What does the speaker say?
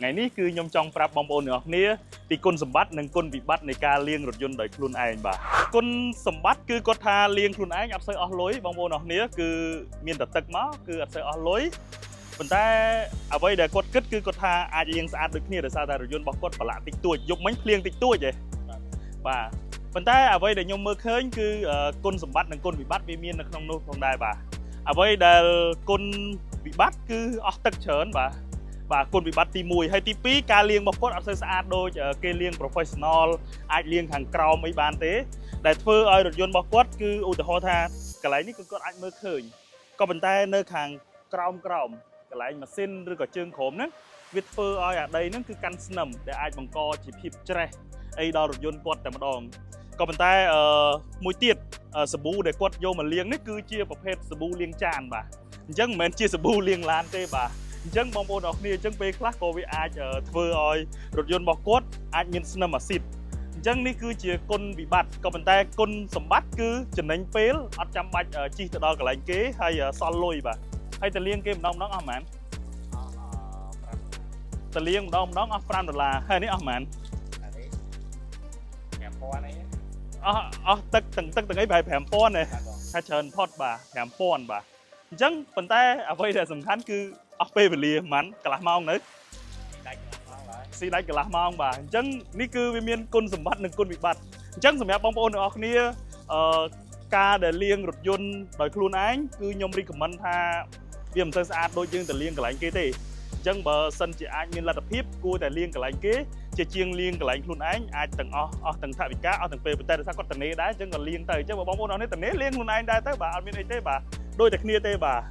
ថ្ងៃនេះគឺខ្ញុំចង់ប្រាប់បងប្អូនទាំងអស់គ្នាពីគុណសម្បត្តិនិងគុណវិបត្តិនៃការលាងរថយន្តដោយខ្លួនឯងបាទគុណសម្បត្តិគឺគាត់ថាលាងខ្លួនឯងអត់សូវអស់លុយបងប្អូនទាំងអស់គ្នាគឺមានតែទឹកមកគឺអត់សូវអស់លុយប៉ុន្តែអ្វីដែលគាត់គិតគឺគាត់ថាអាចលាងស្អាតដូចគ្នាដោយសារតែរថយន្តរបស់គាត់ប្រឡាក់តិចតួចយប់មិញភ្លៀងតិចតួចឯងបាទប៉ុន្តែអ្វីដែលខ្ញុំមើលឃើញគឺគុណសម្បត្តិនិងគុណវិបត្តិវាមាននៅក្នុងនោះផងដែរបាទអ្វីដែលគុណវិបត្តិគឺអស់ទឹកច្រើនបាទបាទគុណវិបត្តិទី1ហើយទី2ការលាងរបស់គាត់អត់សូវស្អាតដូចគេលាង professional អាចលាងខាងក្រោមអីបានទេដែលធ្វើឲ្យរថយន្តរបស់គាត់គឺឧទាហរណ៍ថាកន្លែងនេះគឺគាត់អាចមើលឃើញក៏ប៉ុន្តែនៅខាងក្រោមក្រោមកន្លែងម៉ាស៊ីនឬក៏ជើងក្រោមហ្នឹងវាធ្វើឲ្យអាដីហ្នឹងគឺកាន់ស្នឹមដែលអាចបង្កជាភាពច្រេះអីដល់រថយន្តគាត់តែម្ដងក៏ប៉ុន្តែអឺមួយទៀតសាប៊ូដែលគាត់យកមកលាងនេះគឺជាប្រភេទសាប៊ូលាងចានបាទអញ្ចឹងមិនមែនជាសាប៊ូលាងឡានទេបាទអញ្ចឹងបងប្អូនអរគ្នាអញ្ចឹងពេលខ្លះក៏វាអាចធ្វើឲ្យរថយន្តរបស់គាត់អាចមានស្នឹមអាស៊ីតអញ្ចឹងនេះគឺជាគុណវិបត្តិក៏ប៉ុន្តែគុណសម្បត្តិគឺចំណេញពេលអត់ចាំបាច់ជិះទៅដល់កន្លែងគេហើយសល់លុយបាទហើយទៅលាងគេម្ដងម្ដងអស់ប៉ុន្មាន អស់5 ទៅលាងម្ដងម្ដងអស់5ដុល្លារហើយនេះអស់ប៉ុន្មាន អានេះ5000អី អស់អស់ទឹកទាំងទឹកទាំងអីប្រហែល5000ទេ បាទបង ថាច្រើនផុតបាទ5000បាទអញ្ចឹងប៉ុន្តែអ្វីដែលសំខាន់គឺអស់ពេលវេលាប្រហែលកន្លះម៉ោងនៅ ដាច់មកហើយ ស៊ីដាច់កន្លះម៉ោងបាទអញ្ចឹងនេះគឺវាមានគុណសម្បត្តិនិងគុណវិបត្តិអញ្ចឹងសម្រាប់បងប្អូនទាំងអស់គ្នាអឺការដែលលាងរថយន្តដោយខ្លួនឯងគឺខ្ញុំ recommend ថាវាមិនសូវស្អាតដូចយើងទៅលាងកន្លែងគេទេអញ្ចឹងបើសិនជាអាចមានលទ្ធភាពគួរតែលាងកន្លែងគេជាជាងលាងកន្លែងខ្លួនឯងអាចទាំងអស់អស់ទាំងថវិកាអស់ទាំងពេលប៉ុន្តែដោយសារគាត់តនេដែរអញ្ចឹងក៏លាងទៅអញ្ចឹងបើបងប្អូនអរនេះតនេលាងខ្លួនឯងដែរទៅបាទអត់មានអីទេបាទដូចតែគ្នាទេបាទ។